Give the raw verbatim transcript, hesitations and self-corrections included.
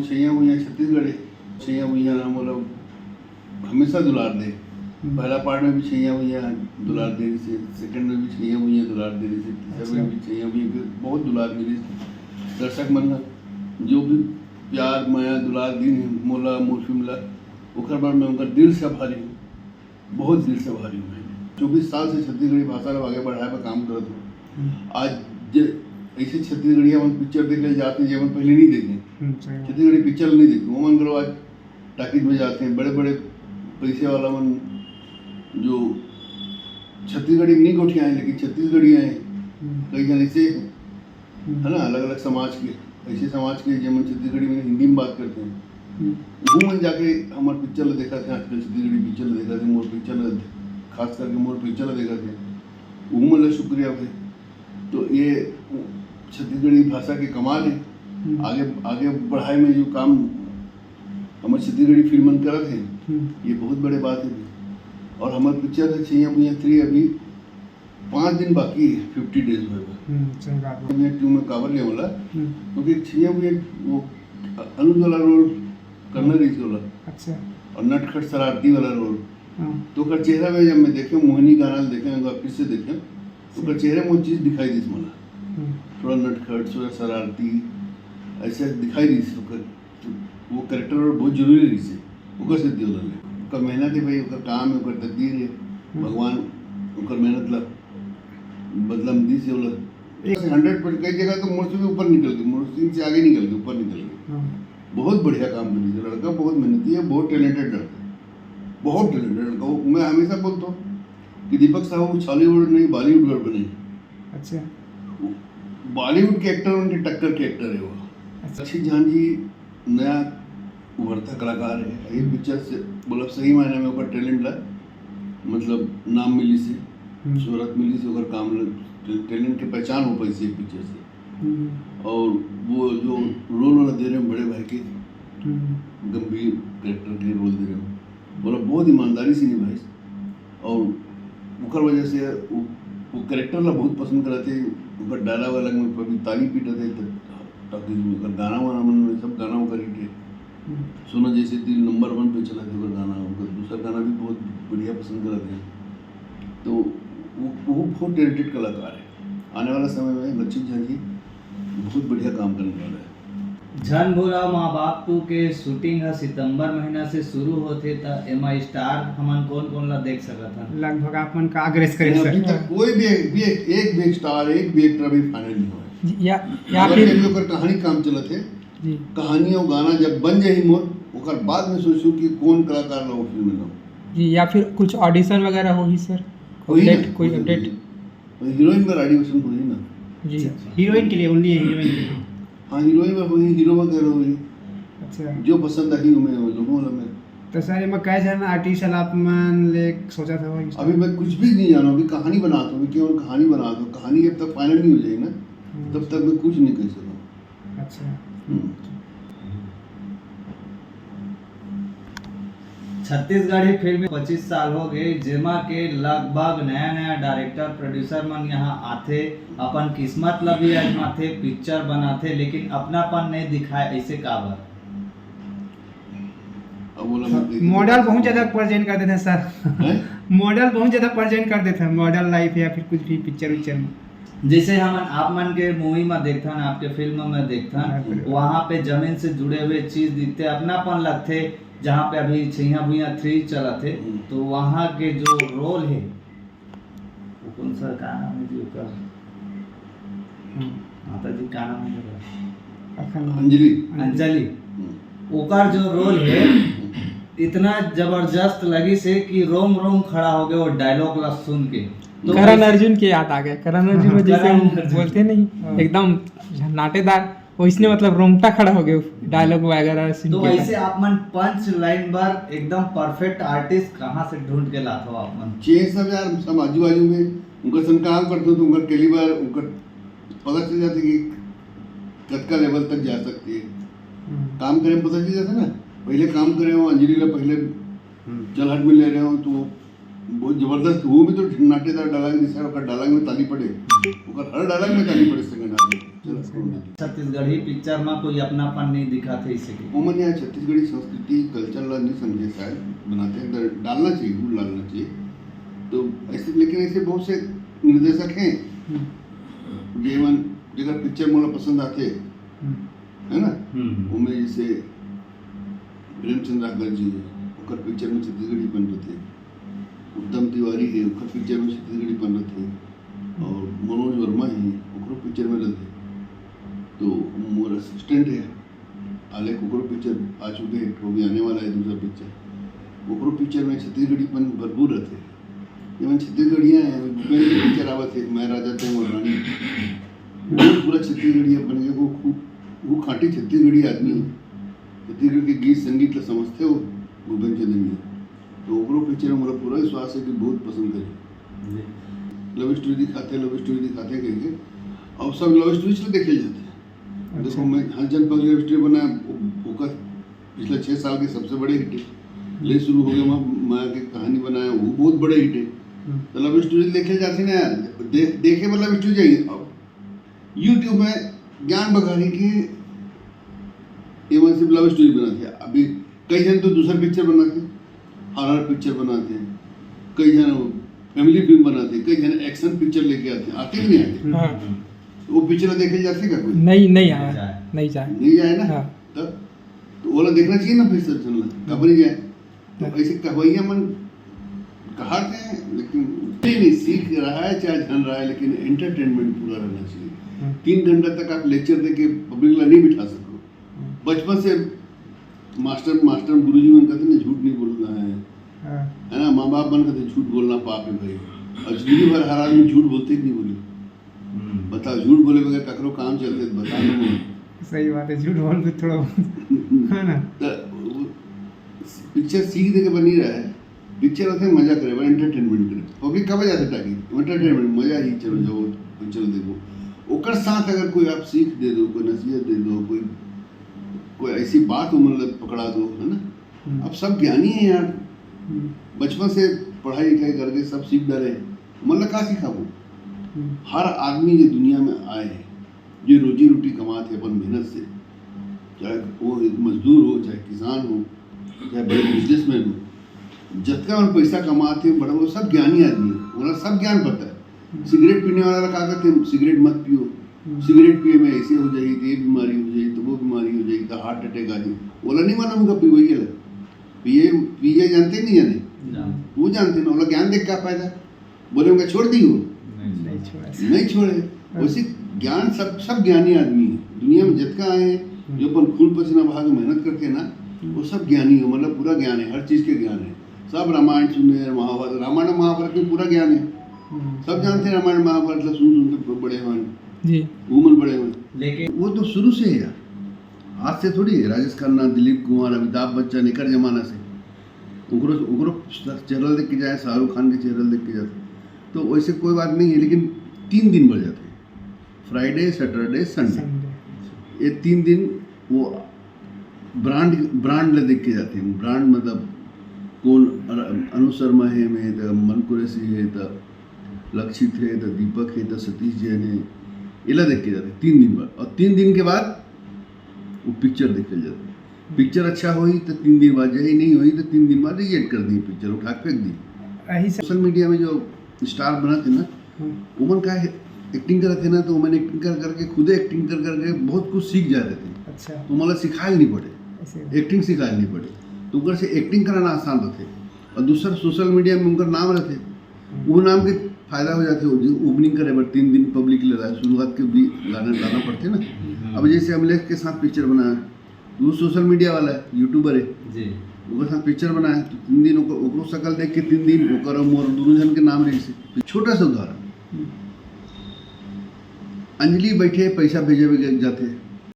छैया भुइया छत्तीसगढ़ी, छैया भुइया ना, मतलब, हमेशा दुलार दे। हम्म। पहला पार्ट में भी छैया भुइया दुलार दे रहिसे, सेकंड में भी छैया भुइया दुलार दे रहिसे, तीसरा अच्छा। में भी छैया भुइया के बहुत दुलार मिलिस। दर्शक मन ह जो भी प्यार, मया, दुलार दीन हे मोला, मोर फिल्म ला, ओकर बर मैं उनकर दिल से आभारी हूँ, बहुत दिल से आभारी हूँ मैं। चौबीस साल से छत्तीसगढ़ी भाषा ला आगे बढ़ाए बर काम करत हूँ। हम्म। आज जे ऐसे छत्तीसगढ़िया मन पिक्चर देखे जाते हैं, जे मन पहले नहीं देखे। हम्म, सही बात। छत्तीसगढ़ी पिक्चर नहीं देखे, वो मन करो आज टाकीज में जाते हैं, बड़े-बड़े पैसे वाला मन जो छत्तीसगढ़ी नहीं गोठियाए, लेकिन छत्तीसगढ़ी आए, हम्म। कई जन ऐसे, हम्म। है ना, अलग-अलग समाज के, ऐसे समाज के, जेमन छत्तीसगढ़ी में हिंदी में बात करते हैं। हम्म। वो मन जाके हमार पिक्चर ला देखा थे, आजकल छत्तीसगढ़ी पिक्चर ला देखा थे, मोर पिक्चर ला, खास करके मोर पिक्चर ला देखा थे, वो मन ला शुक्रिया भाई। तो ये छत्तीसगढ़ी भाषा के कमाल है। हम्म। आगे, आगे बढ़ाए में जो काम हमर छत्तीसगढ़ी फिल्म मन करत हे, हम्म। ये बहुत बड़े बात है। और हमर पिक्चर है छैया भुइया थ्री अभी पाँच दिन बाकी है, फिफ्टी डेज होए बर। हम्म, सही बात है। भुइया टू में काबर ले वाला, हम्म। क्योंकि छैया भुइया वो अनुज वाला रोल करना रहिस वाला। अच्छा। और नटखट शरारती वाला रोल। हाँ। तो ओकर चेहरा में जब मैं देखे, मोहिनी गाना देखे, एक बार फिर से देखे, तो ओकर चेहरे में वो चीज़ दिखाई दीस मोला। हम्म। थोड़ा नटखट, थोड़ा शरारती, ऐसे दिखाई दीस ओकर। तो वो कैरेक्टर बहुत जरूरी रहिस हे, ओकर से दियो ले। ओकर मेहनत है भाई, ओकर काम है, ओकर तकदीर है। हम्म। भगवान ओकर मेहनत ला बदला में दीस हे ओला। एक से हंड्रेड परसेंट कई जगह तो मोर से भी ऊपर निकल गए, मोर सीन से आगे निकल गए, ऊपर निकल गए। हम्म। बहुत बढ़िया काम करिस हे लड़का, बहुत मेहनती है, बहुत टैलेंटेड लड़का, बहुत टैलेंटेड लड़का। वो मैं हमेशा बोलता हूँ कि दीपक साहू छॉलीवुड नहीं, बॉलीवुड बर बने। अच्छा। बॉलीवुड के एक्टर उनके टक्कर के एक्टर है वो। अच्छा। अक्षय जान जी नया उभरता कलाकार है। ये पिक्चर से, मतलब, सही मायने में ओकर टैलेंट ला, मतलब, नाम मिलिस हे, हम्म। शोहरत मिलिस हे, ओकर काम ला, टैलेंट के पहचान हो पाइस हे पिक्चर से। हम्म। और वो जो रोल वाला दे रहे हैं बड़े भाई के, हम्म। गंभीर कैरेक्टर के रोल दे रहे हो, बोला, बहुत ईमानदारी से निभाइस। और ओकर वजह से वो, वो कैरेक्टर ला बहुत पसंद करत हे। ओकर डायलॉग वायलॉग में कभी ताली पीटत हे, तो टॉकीज में ओकर गाना वाना मन में सब गाना ओकर हिट हे। हम्म। सोना जैसे दिल नंबर वन पे चलत हे ओकर गाना, ओकर दूसरा गाना भी बहुत बढ़िया पसंद करत हे। तो वो, वो बहुत टैलेंटेड कलाकार है। आने वाला समय में बच्ची झा जी बहुत बढ़िया काम करने वाला है। झन भोला माँ बाप टू के शूटिंग ह सितंबर महीना से शुरू होथे, त एमा स्टार हमन कोन कोन ला देख सकत हन? लगभग आप मन का guess करे अभी सर। तक कोई भी, भी एक, एक भी स्टार, एक भी एक्टर अभी फाइनल नहीं हुआ है। जी, या, या अगर फिर फिर भी ओकर कहानी काम चलत है, जी। कहानी और गाना जब बन जाही मोर, ओकर बाद में सोचू कि कौन कलाकार ला वो फिल्म में लाऊं। जी, या फिर कुछ ऑडिशन वगैरह होही सर? होही ना, अपडेट, कोई होही, अपडेट? होही। और हीरोइन बर ऑडिशन होही ना। जी। अच्छा, हीरोइन के लिए, only हीरोइन के लिए। हाँ, हीरोइन बर होही, हीरो बर होही। अच्छा। जो पसंद आही, ओमे हो, जो होला मैं। तो सर, एमा कै झन आर्टिस्ट आप मन ले सोचत हव? अभी मैं कुछ भी नहीं जानव, अभी कहानी बनात हव, अभी केवल कहानी बनात हव, कहानी जब तक फाइनल नहीं हो जाही ना, हम्म। तब तक मैं कुछ नहीं कह सकता। अच्छा। हम्म। छत्तीसगढ़ी फिल्म पच्चीस साल हो गए, जेमा के लगभग नया नया डायरेक्टर, प्रोड्यूसर मन यहाँ आथे, अपन किस्मत ला भी आजमाथे, पिक्चर बनाथे, लेकिन अपनापन नहीं दिखाए, ऐसे काबर? अब बोला मैं देख मॉडल बहुत ज्यादा प्रेजेंट कर देथे सर। हैं? मॉडल बहुत ज्यादा प्रेजेंट कर देथे, मॉडल लाइफ या फिर कुछ भी पिक्चर उक्चर में। जैसे हमन आप मन के मूवी में देखथन, आपके फिल्म में देखथन, हाँ, बिल्कुल। वहाँ पे जमीन से जुड़े हुए चीज दिखथे, अपनापन लगथे। जहाँ पे अभी छैया भुइया थ्री चलत हे, हम्म। तो वहाँ के जो रोल है, वो कौन सा गाना में जी ओकर? हम्म। माता जी का नाम है ओकर? अखन अंजलि। अंजलि। हम्म। ओकर जो रोल है, इतना जबरदस्त लगिस हे कि रोम रोम खड़ा हो गए वो डायलॉग ला सुन के। तो करण वैसे अर्जुन के याद आ गए। करण अर्जुन में जैसे करण वो अर्जुन। बोलते नहीं, हाँ। एकदम झन्नाटेदार, वैसने मतलब रोंगटा खड़ा हो गए डायलॉग वगैरह सुन तो के। वैसे आप मन पंच लाइन बर एकदम परफेक्ट आर्टिस्ट कहाँ से ढूंढ के लात हो आप मन? ये सब यार, सब आजू बाजू में उनकर संग काम करते हो, तो उनकर कैलिबर, उनकर पता चल जाथे कि कतका लेवल तक जा सकथे। हम्म। काम करे में पता चल जाथे ना, पहले काम करे हो, अंजलि ला पहले हम्म। चल हट में ले रहे हो, तो वो बहुत जबरदस्त, वो भी तो नाटेदार डायलॉग, जैसे ओकर डायलॉग में ताली पड़े, ओकर हर डायलॉग में ताली पड़े, सेकंड हाफ में। चलो, कोई नहीं। छत्तीसगढ़ी पिक्चर में कोई अपनापन नहीं दिखा थे इसे की। ओमन यहाँ छत्तीसगढ़ी संस्कृति, कल्चर ला नहीं समझे शायद, बनाते हैं, डर-, डालना चाहिए, गुड़ डालना चाहिए। तो ऐसे, लेकिन ऐसे बहुत से निर्देशक हैं, हम्म। जेमन, जेकर पिक्चर मोला पसंद आते, हम्म। है ना? हम्म। ओमे जैसे प्रेमचंद राघव जी, ओकर पिक्चर में छत्तीसगढ़ी बन रहे थे, उत्तम तिवारी है, ओकर पिक्चर में छत्तीसगढ़ी बन रहे थे, और मनोज वर्मा है, ओकरो पिक्चर में रहते। तो मोर असिस्टेंट है, आलेख, ओकरो पिक्चर आ चुके हैं, वो भी आने वाला है दूसरा पिक्चर। ओकरो पिक्चर में छत्तीसगढ़ीपन भरपूर रहते हैं। ये मन छत्तीसगढ़िया हैं, भूपेंद्र के पिक्चर आवत है, मैं राजा तैं मोर रानी। वो पूरा छत्तीसगढ़िया बन गए, वो खूब, वो खांटी छत्तीसगढ़ी आदमी है। छत्तीसगढ़ के गीत संगीत ला समझते हो भूपेंद्र चंद्र जी। तो ओकरो पिक्चर में मोला पूरा विश्वास है कि बहुत पसंद करे। लव स्टोरी दिखाते, लव स्टोरी दिखाते कह के, और सब लव स्टोरी से देखे जाते हैं। अच्छा। देखो, मैं हर जन पगली लव स्टोरी बनाया, ओ-, ओकर पिछला छह साल के सबसे बड़े हिट है। ले शुरू हो गया, मैं, मैं के कहानी बनाया, वो बहुत बड़े हिट है। हम्म। तो लव स्टोरी देखे जाती ना यार, दे-, देखे वाला लव स्टोरी चाहिए। अब YouTube में ज्ञान बघारी के ये मन सिर्फ लव स्टोरी बनाते हैं। अभी कई जन तो दूसरा पिक्चर बनाते हैं, हॉरर पिक्चर बनाते हैं, कई जन फैमिली फिल्म बनाते हैं, कई जन एक्शन पिक्चर लेके आते हैं, आते कि नहीं आते? हाँ। तो वो पिक्चर देखे जाते क्या कोई? नहीं, नहीं आया, नहीं जाए। नहीं जाए ना? हाँ। तब तो ओला देखना चाहिए ना फिर सब जन ला, कब नहीं जाए? तो हाँ। ऐसे कहवैया मन कहा थे, लेकिन नहीं, नहीं, सीख रहा है चाहे झन रहा है, लेकिन एंटरटेनमेंट पूरा रहना चाहिए। हाँ। तीन घंटा तक आप लेक्चर दे के पब्लिक ला नहीं बिठा सको। हाँ। बचपन से मास्टर, मास्टर गुरुजी मन कहते ना, झूठ नहीं बोलना है, हाँ। है ना? माँ बाप मन कहते झूठ बोलना पाप है भाई, और जिंदगी भर हर आदमी झूठ बोलते कि नहीं बोले? हम्म। बताओ, झूठ बोले बगैर ककरो काम चलते तो बता दो। सही बात है, झूठ बोल के थोड़ा बहुत, है ना? तो वो पिक्चर सीख दे के बनी रहा है, पिक्चर होते हैं मजा करे, बड़ा एंटरटेनमेंट करे। पब्लिक कब जाते टाकी? एंटरटेनमेंट, मजा ही, चलो जाओ, पिक्चर देखो। ओकर साथ अगर कोई आप सीख दे दो, कोई नसीहत दे दो, कोई, कोई ऐसी बात हो, मतलब, पकड़ा दो, है ना? हम्म। अब सब ज्ञानी है यार, हम्म। बचपन से पढ़ाई लिखाई करके सब सीख डरे, मतलब, का सिखाबो? हम्म। हर आदमी जो दुनिया में आए है, जो रोजी रोटी कमात है अपन मेहनत से, चाहे वो एक मजदूर हो, चाहे किसान हो, चाहे बड़े बिजनेसमैन हो, जतका मन पैसा कमात है, बड़ा, वो सब ज्ञानी आदमी है, ओला सब ज्ञान पता है। हम्म। सिगरेट पीने वाला ला का कहते हैं, सिगरेट मत पियो, हम्म। सिगरेट पिए में ऐसे हो जाही, तो ये बीमारी हो जाही, तो वो बीमारी हो जाही, तो हार्ट अटैक आ जाही, ओला नहीं मालूम का पीवैया ला। पिए, पिए जानते नहीं जाने? जानते। वो जानते ना, ओला ज्ञान देख का फायदा? बोले उनका छोड़ दी हो? नहीं। नहीं छोड़े। नहीं छोड़े। हाँ। वैसे ज्ञान सब, सब ज्ञानी आदमी है। दुनिया में जितना आए हैं, हम्म। जो अपन खून पसीना बहा के मेहनत करते हैं ना, हम्म। वो सब ज्ञानी है, मतलब पूरा ज्ञान है, हर चीज के ज्ञान है। सब रामायण सुने हैं, महाभारत, रामायण महाभारत में पूरा ज्ञान है। हम्म। सब जानते हैं रामायण महाभारत ला सुन सुन के बड़े हुए हैं। जी। उम्र बड़े हुए हैं। लेकिन वो तो शुरू से है यार, आज से थोड़ी है। राजेश खन्ना, दिलीप कुमार, अमिताभ बच्चन, एकर जमाना से। ओकरो, ओकरो चेहरा देख के जाए, शाहरुख खान के चेहरा देख के जाते। तो वैसे कोई बात नहीं है, लेकिन तीन दिन बढ़ जाते हैं, फ्राइडे, सैटरडे, संडे। संडे। ये तीन दिन वो ब्रांड, ब्रांड ला देख के जाते हैं। ब्रांड मतलब कौन अर-, अनु शर्मा है में, तो मन कुरैशी है, तो लक्षित है, तो दीपक है, तो सतीश जैन है, एला देख के जाते हैं तीन दिन बाद। और तीन दिन के बाद वो पिक्चर देखे जाते हैं। पिक्चर अच्छा होही तो तीन दिन बाद जाही, नहीं होही तो तीन दिन बाद रिजेक्ट कर दी पिक्चर, उठा के फेंक दी। यही सब सोशल मीडिया में जो स्टार बनत हे ना, हम्म। ओमन का एक्टिंग करत हे ना, तो ओमन एक्टिंग कर करके, खुदे एक्टिंग कर करके बहुत कुछ सीख जात हे। अच्छा। तो ओमन ला सिखाए नहीं पड़े, ऐसे। एक्टिंग सिखाए नहीं पड़े, तो ओकर से एक्टिंग कराना आसान रहते। और दूसर सोशल मीडिया में उनकर नाम रहते, हम्म। वो नाम के फायदा हो जाते। वो जो ओपनिंग करे बर तीन दिन पब्लिक ले रहा है, शुरुआत के भी गाना, गाना पड़ते ना। हम्म। अब जैसे अमलेख के साथ पिक्चर बनाया, वो सोशल मीडिया वाला है, यूट्यूबर है। जी। ओकर साथ पिक्चर बनाया, तो तीन दिन ओकर, ओकरो शकल देख के तीन दिन, ओकर और मोर दोनों जन के नाम रही से। छोटा सा उदाहरण, हम्म। अंजलि बैठे पैसा भेजे बर जाते,